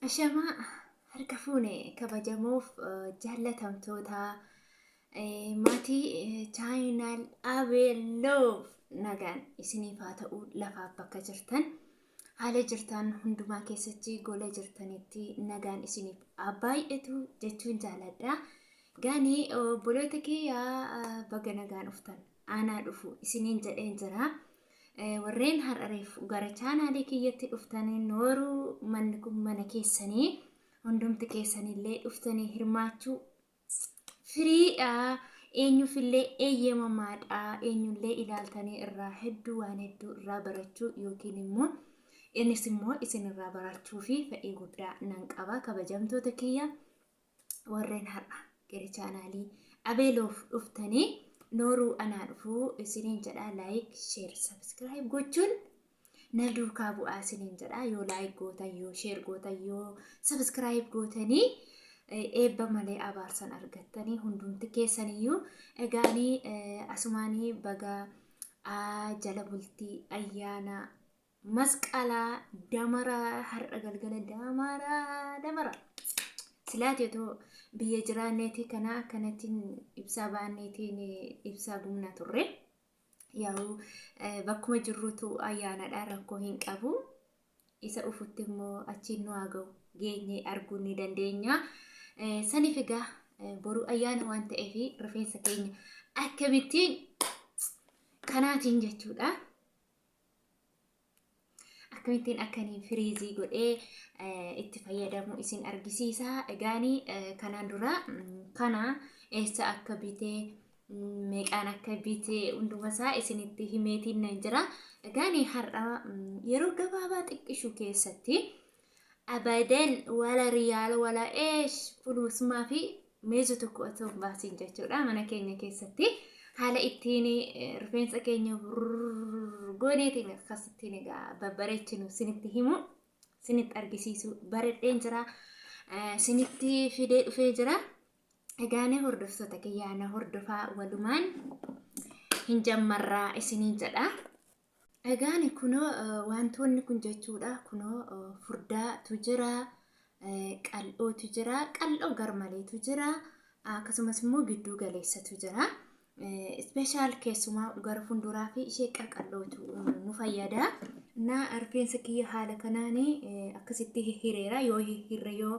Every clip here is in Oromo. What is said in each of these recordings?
Ashamaa harka fuune kabajamoof jaallatamtoota maatii chaayinaal Abeeloof nagaan isiniif haa ta'u lafaaf bakka jirtan haala jirtan hundumaa keessatti gola jirtanitti nagaan isiniif haa baay'atu jechuun jaaladha. Gaanii obboloota kiyyaa baga nagaan dhuftan aanaa dhufu isiniin jedheen jira. Warreen har'a reefu gara chaanaalii kiyyatti dhuftanii nooruu manni kun mana keessanii hundumti keessanillee dhuftanii hirmaachuu firiidha. Eenyuufillee eeyyamamaadha. Eenyullee ilaaltanii irraa hedduu waan hedduu irraa barachuu yookiin immoo innis immoo isin irraa barachuu fi fedhii guddaa nan qaba kabajamtoota kiyya. Warreen har'a gara chaanaalii Abeeloof dhuftanii nooruu anaa dhufuu isiniin jedha. Like, share, subscribe gochuun na duukaa bu'aa isiniin jedha. Yoo like gootan, yoo share gootan, yoo subscribe gootanii eebba malee abaarsan argattanii hundumti keessaniyyuu. Egaanii asumaanii baga jala bultii ayyaana Masqalaa damaraa har'a galgala damaraa damaraa. Silaati otoo biyya jiraanneetii kana akkanattiin ibsaa baanneetiin ibsaa gumna turre. Yaa'u bakkuma jirrutu ayyaanadha rakkoo hin qabu. Isa ufutti immoo achiin nu haa ga'u geenyee arguu ni dandeenya. Saniif egaa boru ayyaana waan ta'eef rifeensa keenya akkamittiin kanaatiin jechuudha. Akkamittiin akkanii firiizii godhee itti fayyadamu isin argisiisa. Egaani kanaan dura kana eessa akka bitee meeqaan akka bitee hundumasaa isinitti himeetiin nan jira. Egaani har'a yeroo gabaabaa xiqqishu keessatti abadan wala riyaala wala eesh fuluusmaa fi meezu tokko otoo hin baasiin jechuudha mana keenya keessatti haala ittiin rifeensa keenya gooneetiin akkasittiin egaa babbareechinu sinitti himu sinitti argisiisu baradheen jira sinitti fidee dhufee jira. Egaanee hordoftoota kiyyaa na hordofaa walumaan hin jammarraa isiniin jedha. Egaan kunoo wantoonni kun jechuudha kunoo furdaatu jira, qal'ootu jira, qal'oo garmaleetu jira, akkasumas immoo gidduu galeessatu jira. Ispeeshaal keessumaa gara fuulduraa fi ishee qaqal'ootu nu fayyada. Na rifeensa kiyya haala kanaan akkasitti hihhireera yoo hihhirre yoo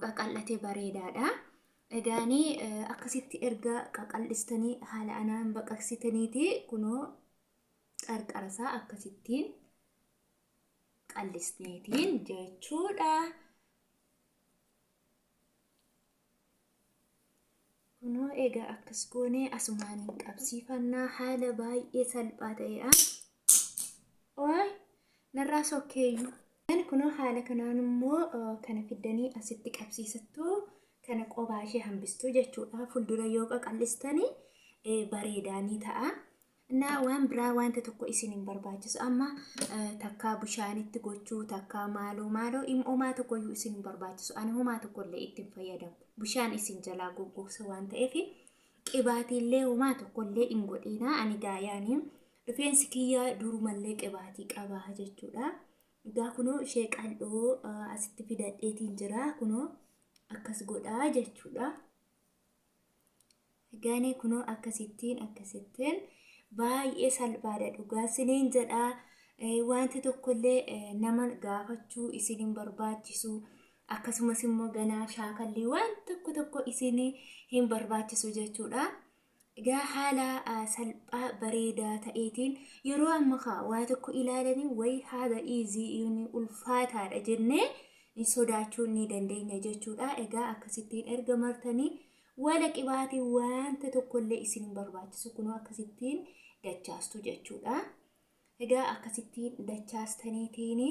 qaqal'ate bareedaadha. Egaani akkasitti erga qaqal'istanii haala anaan baqaqsitaniiti kunoo qarqara isaa akkasittiin qal'isneetiin jechuudha. Kunoo egaa akkas goonee asumaaniin qabsiifannaa haala baay'ee salphaa ta'eedha. Waay narraa sokkeeyyu. Kunoo haala kanaan immoo kana fiddanii asitti qabsiisattu kana qobaa ishee hambistuu jechuudha. Fuuldura yoo qaqal'istanii bareedaa ni ta'a. Innaa waan biraa wanta tokko isin hin barbaachisu. Amma takkaa bishaanitti gochuu takkaa maaloo maaloo homaa tokkoyyuu isin hin barbaachisu. Ani homaa tokkollee itti hin fayyadamu. Bishaan isin jalaa goggogsa waan ta'eef qibaatiillee homaa tokkollee hin godhiina. Ani gaayaanii rifeensi kiyya durumallee qibaatii qaba jechuudha. Egaa kunoo ishee qal'oo asitti fidadheetiin jira. Kunoo akkas godhaa jechuudha. Egaanii kunoo akkasittiin akkasittiin baay'ee salphaadha dhugaa isiniin jedha. Wanti tokkollee nama gaafachuu isin hin barbaachisu. Akkasumas immoo ganaa shaakallii waan tokko tokko isin hin barbaachisu jechuudha. Egaa haala salphaa bareedaa ta'eetiin yeroo amma kaa waa tokko ilaalanii wayi haala iizii ulfaataadha jennee sodaachuu ni dandeenya jechuudha. Egaa akkasittiin erga martanii wala qibaatii wanta tokkollee isin hin barbaachisu kunoo akkasittiin dachaastu jechuudha. Egaa akkasittiin dachaastaniitiin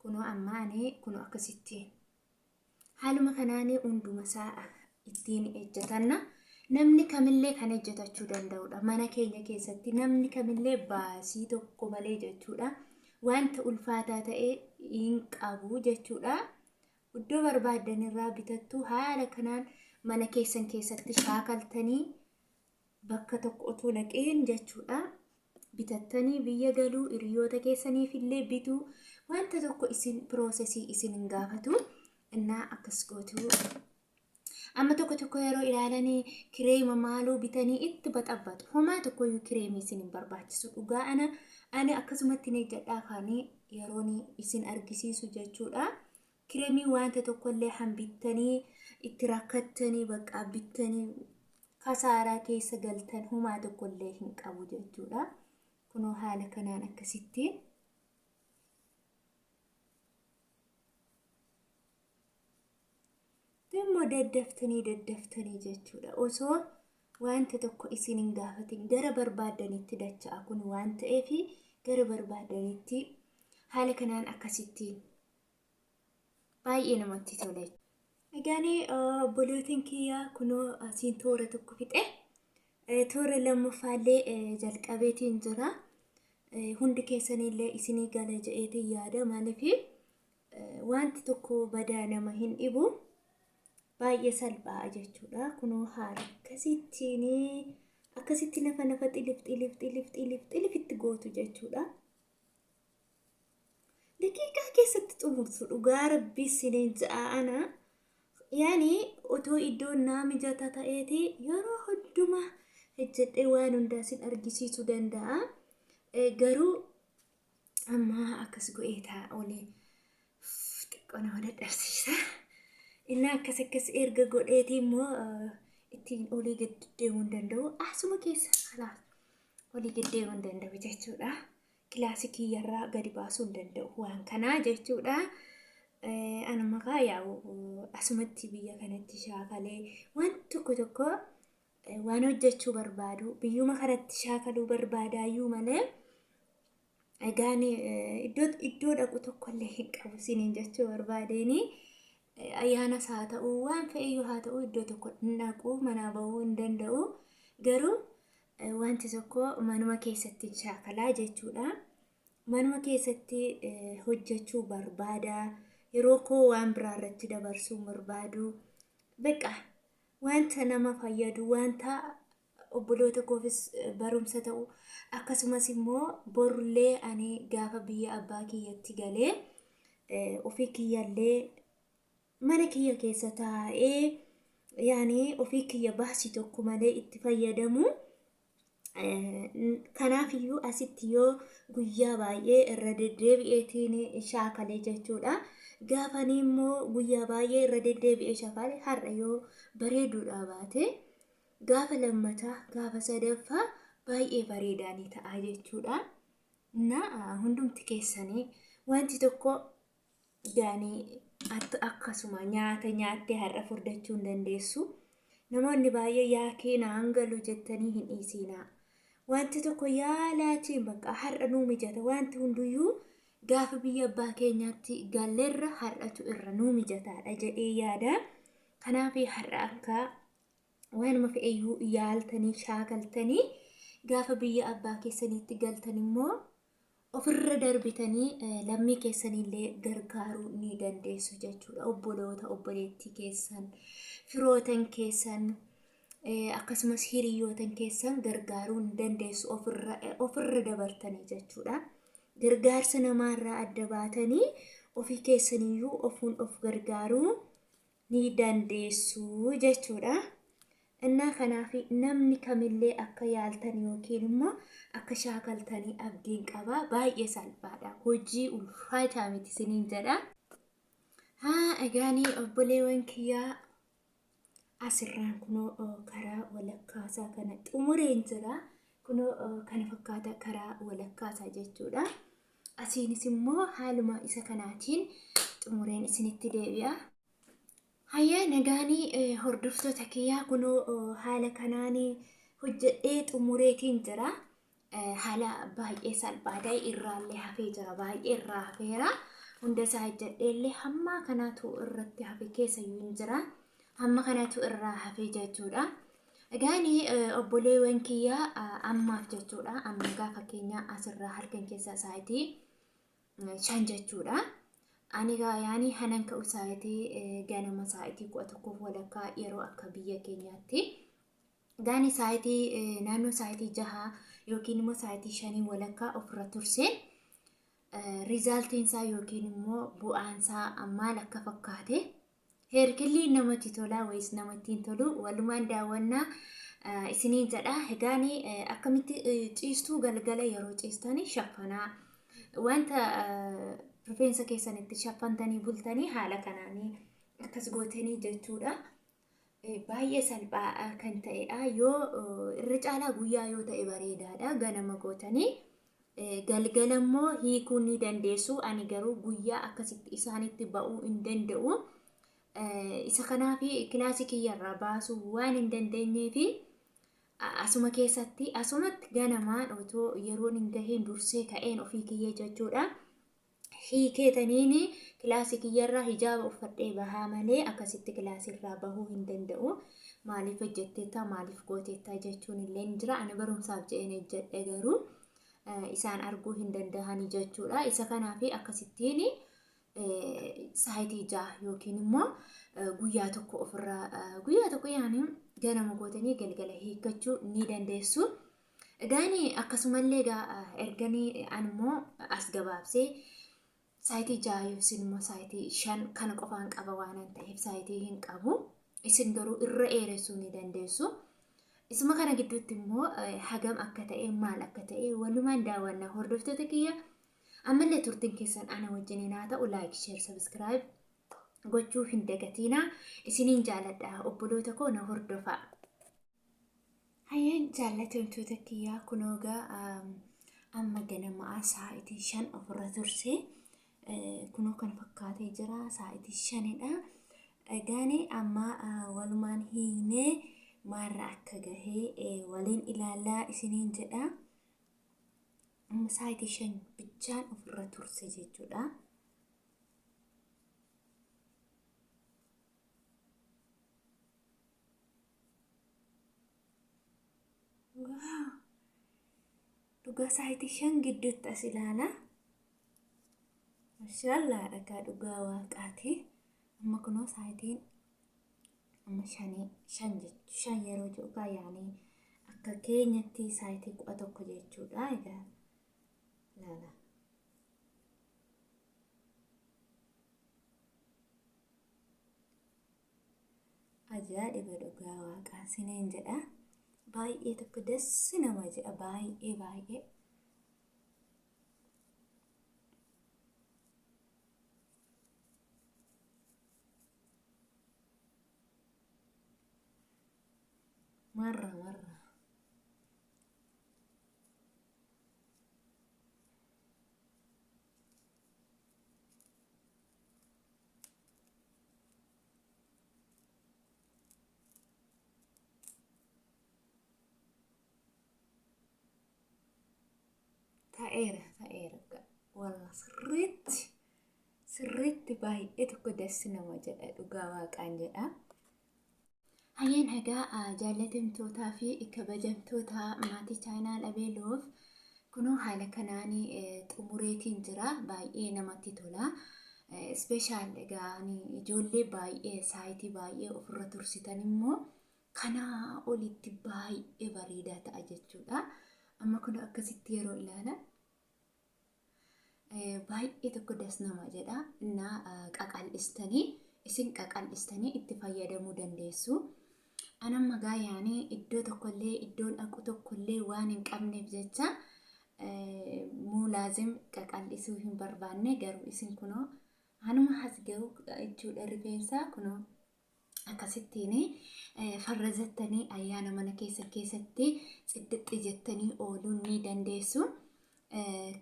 kunoo amma ani kunoo akkasittiin haaluma kanaan hunduma isaa ittiin ejjatanna. Namni kamillee kan ejjatachuu danda'udha. Mana keenya keessatti namni kamillee baasii tokko malee jechuudha. Wanta ulfaataa ta'e hin qabu jechuudha. Iddoo barbaaddan irraa bitattu haala kanaan mana keessan keessatti shaakaltanii bakka tokko otoo naqeen jechuudha. Bitattanii biyya galuu, hiriyoota keessaniif illee bituu, wanta tokko isin piroosesii isin hin gaafatu. Innaa akkas gootu. Amma tokko tokko yeroo ilaalanii kireema maaloo bitanii itti baxabbatu. Homaa tokkoyyuu kireemii isin hin barbaachisu. Dhugaa ana ani akkasumatti ni hojjedha afaanii yeroon isin argisiisu jechuudha. Kireemii wanta tokkollee hambittanii itti rakkattanii bakka bittanii kasaaraa keessa galtan homaa tokkollee hin qabu jechuudha. Kunoo haala kanaan akkasitti. Immoo daddaftanii daddaftanii jechuudha. Osoo wanta tokko isin hin gaafatin gara barbaaddanitti dacha'a kun waan ta'eef gara barbaaddanitti haala kanaan akkasitti baay'ee namatti tola. Egaan obbolootiin kiyyaa kunoo asiin toora tokko fixe. Toora lammaffaallee jalqabeetiin jira. Hundi keessanillee isinii gala jedheetiin yaada, maaliif wanti tokko badaa nama hin dhibu. Baay'ee salphaa jechuudha. Kunoo haala akkasittiin akkasitti nafa nafa xilif xilif xilif xilif xilifitti gootu jechuudha. Daqiiqaa keessatti xumurtu, dhugaa rabbii siniin ja'a ana. Yaani otoo iddoon naa mijataa ta'eeti yeroo hundumaa hojjedhee waan hundaa sin argisiisuu danda'a. Garuu amma akkas go'ee ta'a olee xiqqoo nama dadhabsiisa. Inni akkas akkas erga godheeti immoo ittiin olii gad deemuu hin danda'u. Asuma keessa kalaas olii gad deemuu hin danda'u jechuudha. Kilaasii kiyyarraa gadi baasuu hin danda'u waan kanaa jechuudha. Anuma kaa yaa'u asumatti biyya kanatti shaakalee waan tokko tokko waan hojjechuu barbaadu biyyuma kanatti shaakaluu barbaadaayyuu malee egaan iddoo dhaqu tokkollee hin qabu isiniin jechuu barbaadeeni. Ayyaanas haa ta'u, waan fe'eyyuu haa ta'u, iddoo tokko hin dhaqu, manaa bahuu hin danda'u. Garuu wanti tokko manuma keessatti shaakalaa jechuudha. Manuma keessatti hojjechuu barbaada. Yeroo koo waan biraa irratti dabarsuu barbaadu. Beqa wanta nama fayyadu, wanta obboloota koofis barumsa ta'u, akkasumas immoo borullee ani gaafa biyya abbaa kiyyatti galee ofii kiyyallee mana kiyya keessa taa'ee yaani ofii kiyya baasii tokko malee itti fayyadamu. Kanaaf iyyuu asitti yoo guyyaa baay'ee irra deddeebi'eetiin shaakalee jechuudha. Gaafanii immoo guyyaa baay'ee irra deddeebi'ee shaakale, har'a yoo bareeduudha baate gaafa lammataa, gaafa sadaffaa baay'ee bareedaa ni ta'a jechuudha. Na hundumti keessanii wanti tokko gaanii akkasuma nyaata nyaattee har'a furdachuu hin dandeessu. Namoonni baay'ee yaakee naan galu jettanii hin dhiisinaa. Wanti tokko yaalaatiin bakka har'a nuu mijata, wanti hunduyyuu gaafa biyya abbaa keenyaatti galleerra har'atu irra nuu mijataadha jedhee yaada. Kanaaf har'a akka waanuma fe'eyyuu yaaltanii shaakaltanii gaafa biyya abbaa keessaniitti galtan immoo ofirra darbitanii lammii keessanillee gargaaruu ni dandeessu jechuudha. Obboloota, obboleettii keessan, firootan keessan, akkasumas hiriyootan keessan gargaaruu ni dandeessu ofirra dabartanii jechuudha. Gargaarsa namaarraa adda baatanii ofii keessaniyyuu ofuun of gargaaruu ni dandeessu jechuudha. Innaa kanaaf namni kamillee akka yaaltan yookiin immoo akka shaakaltanii abdiin qaba. Baay'ee salphaadha. Hojii ulfaataa miti isiniin jedha. Haa egaanii obboleewwan kiyyaa, asirraan kunoo karaa walakkaasaa kana xumureen jira. Kunoo kana fakkaata karaa walakkaasaa jechuudha. Asiinis immoo haaluma isa kanaatiin xumureen isinitti deebi'a. Hayya nagaanii hordoftoota kiyyaa, kunoo haala kanaan hojjedhee xumureetiin jira. Haala baay'ee salphaa ta'e irraallee hafee jira. Baay'ee irraa hafeera. Hunda isaa hojjedheellee hamma kanaatu irratti hafe, keessa iyyuu hin jira. Hamma kanatu irraa hafee jechuudha. Egaan obboleewwan kiyyaa, ammaaf jechuudha. Amma egaa fakkeenya asirraa halkan keessa sa'aatii 5 jechuudha. Ani egaa yaani hanan ka'u sa'aatii ganama sa'aatii 11:30 yeroo akka biyya keenyaatti. Gaani saayitii naannoo saayitii 6 yookiin immoo saayitii 5:30 ofirra turseen resultiin isaa yookiin immoo bu'aan isaa maal akka fakkaate, hair curlii namatti tolaa wayis namatti hin tolu, walumaan daawwannaa isiniin jedha. Egaan akkamitti ciistuu? Galgala yeroo ciistanii shaffanaa, wanta rifeensa keessanitti shaffantanii bultanii haala kanaanii akkas gootanii jechuudha. Baay'ee salphaa kan ta'edha. Yoo irra caalaa guyyaa yoo ta'e bareedaadha. Ganama gootanii galgala immoo hiikuu ni dandeessu. Ani garuu guyyaa akkasitti isaanitti ba'uu hin danda'u. Isa kanaaf kilaasii kiyyarraa baasuu waan hin dandeenyeefi asuma keessatti asumatti ganamaan otoo yeroon hin gahiin dursee ka'een ofii kiyyee jechuudha. Hiikeetaniin kilaasii kiyyarraa hijaaba uffadhee bahaa malee akkasitti kilaasiirraa bahuu hin danda'u. Maaliif hojjetteetta, maaliif gooteetta jechuun illee ni jira. Ani barumsaaf jedheen hojjedhe, garuu isaan arguu hin danda'anii jechuudha. Isa kanaaf akkasittiin saayitii 6 yookiin immoo guyyaa tokko ofirraa, guyyaa tokko yaani ganama gootanii galgala hiikkachuu ni dandeessu. Egaan akkasumallee erganii animmoo as gabaabsee saayitii 6 yookiin immoo saayitii 5 kana qofaan qaba waan ta'eef saayitii hin qabu. Isin garuu irra dheeressuu ni dandeessu. Isuma kana gidduutti immoo hagam akka ta'e, maal akka ta'e walumaan daawwannaa, hordoftoota kiyya. Ammallee turtiin keessan ana wajjiniin haa ta'u. Like, share, subscribe gochuu hin dagatiinaa. Isiniin jaaladha, obboloota koo, na hordofaa. Hayyeen jaallatamtoota kiyyaa, kunoogaa amma ganamaa sa'aatii 5 ofirra tursee kunoo kan fakkaatee jira, sa'aatii 5dha. Egaan amma walumaan hiiknee maarra akka gahee waliin ilaallaa isiniin jedha. Amma sa'aatii 5 bichaan ofirra turse jechuudha. Wow! Dhugaa sa'aatii 5 gidduutti as ilaala. Mashaallaa, dhagaa dhugaa waaqaati. Amma kunoo sa'aatiin amma shanii 5 jechuudha. 5 yeroo jedhu kaa yaanii akka keenyatti sa'aatii 11 jechuudha. Egaa ilaala. Ajaa'iba dhugaa waaqaa siniin jedha. Baay'ee tokko dassi nama jedha, baay'ee baay'ee. Marra marra. Ta'eera, ta'eera, walla sirriitti sirriitti baay'ee tokko dassi nama jedha, dhugaa waaqaan jedha. Hayyeen egaa jaallatamtootaa fi kabajamtoota maatii channel Abeeloof, kunoo haala kanaan xumureetiin jira, baay'ee namatti tola. Special egaa ijoollee baay'ee saayitii baay'ee ofirra tursitan immoo kanaa olitti baay'ee bareedaa ta'a jechuudha. Amma kun akkasitti yeroo ilaalan baay'ee tokko das nama jedha. Innaa qaqal'istanii, isin qaqal'istanii itti fayyadamuu dandeessu. Anamma gaayyaanii iddoo tokkollee, iddoon dhaqu tokkollee waan hin qabneef jecha muulaazim qaqal'isuu hin barbaanne, garuu isin kunoo anuma as ga'u jechuudha rifeensa kunoo akkasittiin farrazattanii ayyaana mana keessa keessatti xiddixxi jettanii ooluu ni dandeessu.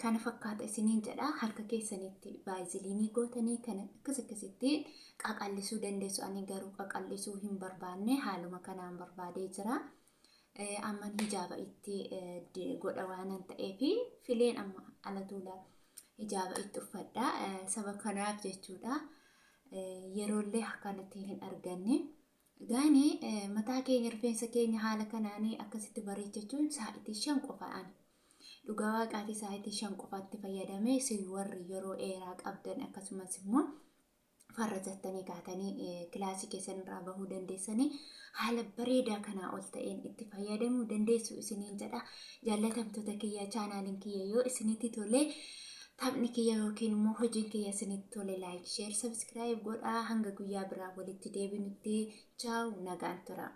Kana fakkaata isiniin jedha. Harka keessanitti vaayiziliinii gootanii kana akkas akkasitti qaqallisuu dandeessu. Ani garuu qaqallisuu hin barbaanne, haaluma kanaan barbaadee jira. Amman hijaaba itti godha waanan ta'eef fileen amma ala tuula hijaaba itti uffadha. Saba kanaaf jechuudha. Yeroollee akkanatti hin arganne. Gaani mataa keenya, rifeensa keenya haala kanaanii akkasitti bareechachuun sa'aatii 5 qofaan. Dhugaa waaqaatii sa'aatii 5 qofaatti fayyadamee, isin warri yeroo dheeraa qabdan akkasumas immoo Farrajattanii kaatanii kilaasii keessan irraa bahuu dandeessanii haala bareedaa kanaa ol ta'een itti fayyadamuu dandeessu isiniin jedha. Jaallatamtoota kiyya, chaanaaliin kiyya yoo isinitti tole, taphni kiyya yookiin immoo hojiin kiyya isinitti tole, like, share, subscribe godhaa. Hanga guyyaa biraa walitti deebinutti, chaawu, nagaan tura.